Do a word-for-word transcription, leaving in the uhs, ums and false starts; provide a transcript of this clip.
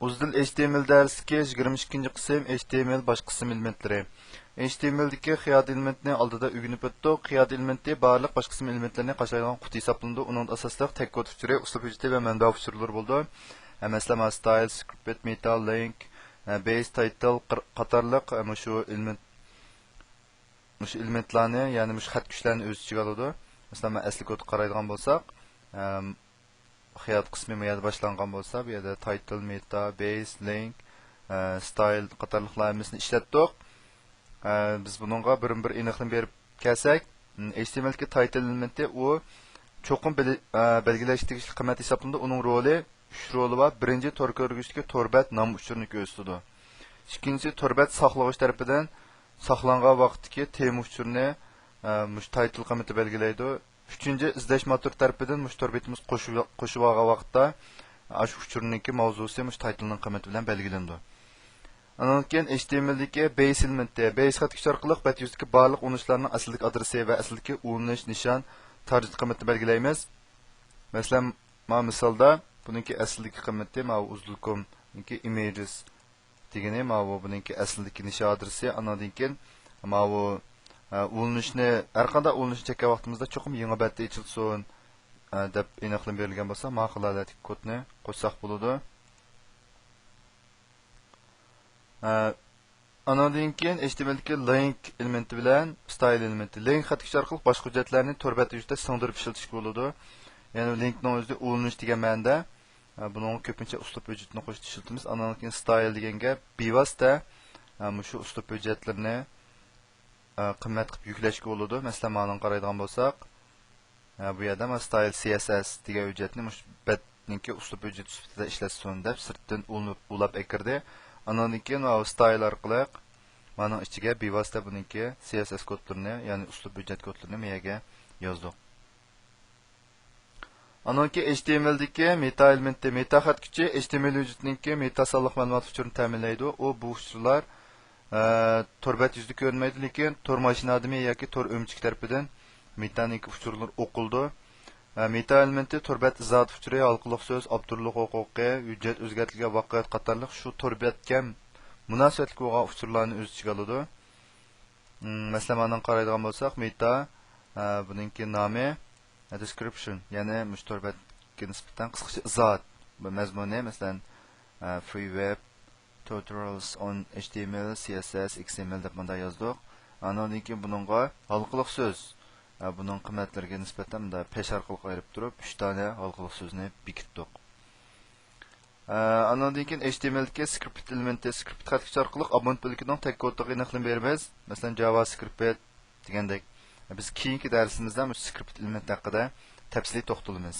ئۇزدىل ئېچ تى ئېم ئېل دەرسلىكى يىگىرمە ئىككىنچى قىسىم، ئېچ تى ئېم ئېل باش قىسىم ئېلېمېنتلىرى. ئېچ تى ئېم ئېلدىكى خىيات ئېلېمېنتنى ئالدىدا ئۆگىنىپ ئۆتتۇق. خىيات ئېلېمېنتى بارلىق باش قىسىم ئېلېمېنتلىرىنى قاپلايدىغان قۇتى ھېسابلىنىدۇ. ئۇنىڭدا ئاساسلىق تەگ كود ئۇچۇرى، ئۇسلۇب ھۆججىتى ۋە مەنبە ئۇچۇرلىرى بولىدۇ. ئە، مەسىلەن، مانا ستايل، سكرىپت، مېتا، لىنك، ئە، بېيس، تايتىل قاتارلىق، ئە، مۇشۇ ئېلېمېنت، مۇشۇ ئېلېمېنتلارنى، يەنى مۇشۇ خەت كۈچلەرنى ئۆز ئىچىگە ئالىدۇ. مەسىلەن، مانا ئەسلى كودقا قارايدىغان بولساق، ئەم، خىيات قىسمى بۇ يەردە باشلانغان بولسا، بۇ يەردە تايتىل، مېتا، بېيس، لىنك، ئە، ستايل قاتارلىقلار ھەممىسىنى ئىشلەتتۇق. ئە، بىز بۇنىڭغا بىرمۇ بىر ئېنىقلىما بېرىپ كەلسەك، ئېچ تى ئېم ئېلدىكى تايتىل ئېلېمېنتى ئۇ چوقۇم بىلى-، ئە، بەلگىلەشكە تېگىشلىك قىممەت ھېسابلىنىدۇ. ئۇنىڭ رولى، ئۈچ رولى بار. بىرىنچى، تور كۆرگۈچتىكى تور بەت نام ئۇچۇرىنى كۆرسىتىدۇ. ئىككىنچىسى، تور بەت ساقلىغۇچ تەرىپىدىن ساقلانغان ۋاقىتتىكى تېما ئۇچۇرىنى، ئە، مۇشۇ تايتىل قىممىتى بەلگىلەيدۇ. ئۈچىنچى، ئىزدەش موتورى تەرىپىدىن مۇشۇ تور بېتىمىز قوشۇپ، قوشۇپ ئالغان ۋاقىتتا، ئاشۇ ئۇچۇرنىڭكى ماۋزۇسى مۇشۇ تايتىلنىڭ قىممىتى بىلەن بەلگىلىنىدۇ. ئاندىن كېيىن ئېچ تى ئېم ئېلدىكى بېيس ئېلېمېنتى، بېيس خەت كۈچى ئارقىلىق بەت يۈزىدىكى بارلىق ئۇلىنىشلارنىڭ ئەسلىدىكى ئادرېسى ۋە ئەسلىدىكى ئۇلىنىش نىشان تارگېت قىممىتىنى بەلگىلەيمىز. مەسىلەن، مانا مىسالدا بۇنىڭكى ئەسلىدىكى قىممىتى، ماۋۇ ئۇزدىل كومنىڭكى ئىمېجىس دېگىنى، ماۋۇ بۇنىڭكى ئەسلىدىكى نىشان ئادرېسى. ئانىڭدىن كېيىن ماۋۇ، ئە، ئۇلىنىشنى، ھەر قانداق ئۇلىنىشنى چەككەن ۋاقتىمىزدا چوقۇم يېڭى بەتتە ئېچىلسۇن، ئە، دەپ ئېنىقلىما بېرىلگەن بولسا، مانا خىل ھالەتتىكى كودنى قوشساق بولىدۇ. ئە، ئانىڭدىن كېيىن ئېچ تى ئېم ئېلدىكى لىنك ئېلېمېنتى بىلەن ستايل ئېلېمېنتى. لىنك خەت كۈچى ئارقىلىق باشقا ھۆججەتلەرنى تور بەت ھۆججىتىدە سىڭدۈرۈپ ئىشلىتىشكە بولىدۇ. يەنى لىنكنىڭ ئۆزى ئۇلىنىش دېگەن مەنىدە. ئە، بۇنىڭغا كۆپىنچە ئۇسلۇب ھۆججىتىنى قوشۇپ ئىشلىتىمىز. ئانىڭدىن كېيىن ستايل دېگەنگە بىۋاسىتە، ئە، مۇشۇ ئۇسلۇب ھۆججەتلىرىنى، ئە، قىممەت قىلىپ يۈكلەشكە بولىدۇ. مەسىلەن، مانىڭغا قارايدىغان بولساق، ئە، بۇ يەردە مانا ستايل سى ئېس ئېس دېگەن ھۆججەتنى مۇشۇ بەتنىڭكى ئۇسلۇب ھۆججىتى سۈپىتىدە ئىشلەتسۇن دەپ سىرتتىن ئۇلىنىپ، ئۇلاپ ئەكىردى. ئانىڭدىن كېيىن ماۋۇ ستايل ئارقىلىق مانىڭ ئىچىگە بىۋاسىتە بۇنىڭكى سى ئېس ئېس كودلىرىنى، يەنى ئۇسلۇب ھۆججەت كودلىرىنى بۇ يەرگە يازدۇق. ئانىڭكى ئېچ تى ئېم ئېلدىكى مېتا ئېلېمېنتى، مېتا خەت كۈچى ئېچ تى ئېم ئېل ھۆججىتىنىڭكى مېتا سانلىق مەلۇمات ئۇچۇرىنى تەمىنلەيدۇ. ئۇ بۇ ئۇچۇرلار، ئە، تور بەت يۈزىدە كۆرۈنمەيدۇ، لېكىن تور ماشىنا ئادىمى ياكى تور ئۆمىچىكى تەرىپىدىن مېتانىڭكى ئۇچۇرلىرى ئوقۇلىدۇ. ئە، مېتا ئېلېمېنتى تور بەت ئىزاھات ئۇچۇرى، ھالقىلىق سۆز، ئاپتورلۇق ھوقۇقى، ھۆججەت ئۆزگەرتىلگەن ۋاقىت قاتارلىق شۇ تور بەتكە مۇناسىۋەتلىك بولغان ئۇچۇرلارنى ئۆز ئىچىگە ئالىدۇ. مم، مەسىلەن، مانىڭغا قارايدىغان بولساق، مېتا، ئە، بۇنىڭكى نامى، ئە، دېسكرىپشن، يەنى مۇشۇ تور بەتكە نىسبەتەن قىسقىچە ئىزاھات. بۇ مەزمۇنى، مەسىلەن، ئە، فرى ۋېب، tutorials on H T M L، C S S، X M L دەپ مۇنداق يازدۇق. ئانىڭدىن كېيىن بۇنىڭغا ھالقىلىق سۆز، ئە، بۇنىڭ قىممەتلىرىگە نىسبەتەن مۇنداق پەش ئارقىلىق ئايرىپ تۇرۇپ، ئۈچ دانە ھالقىلىق سۆزنى بېكىتتۇق. ئە، ئانىڭدىن كېيىن H T M L دىكى سكرىپت ئېلېمېنتى، سكرىپت خەت كۈچى ئارقىلىق ئابونېنت بۆلىكىنىڭ تەگ كودىغا ئېنىقلىما بېرىمىز. مەسىلەن، جاۋا سكرىپت دېگەندەك. بىز كېيىنكى دەرسىمىزدە مۇشۇ سكرىپت ئېلېمېنت ھەققىدە تەپسىلىي توختىلىمىز.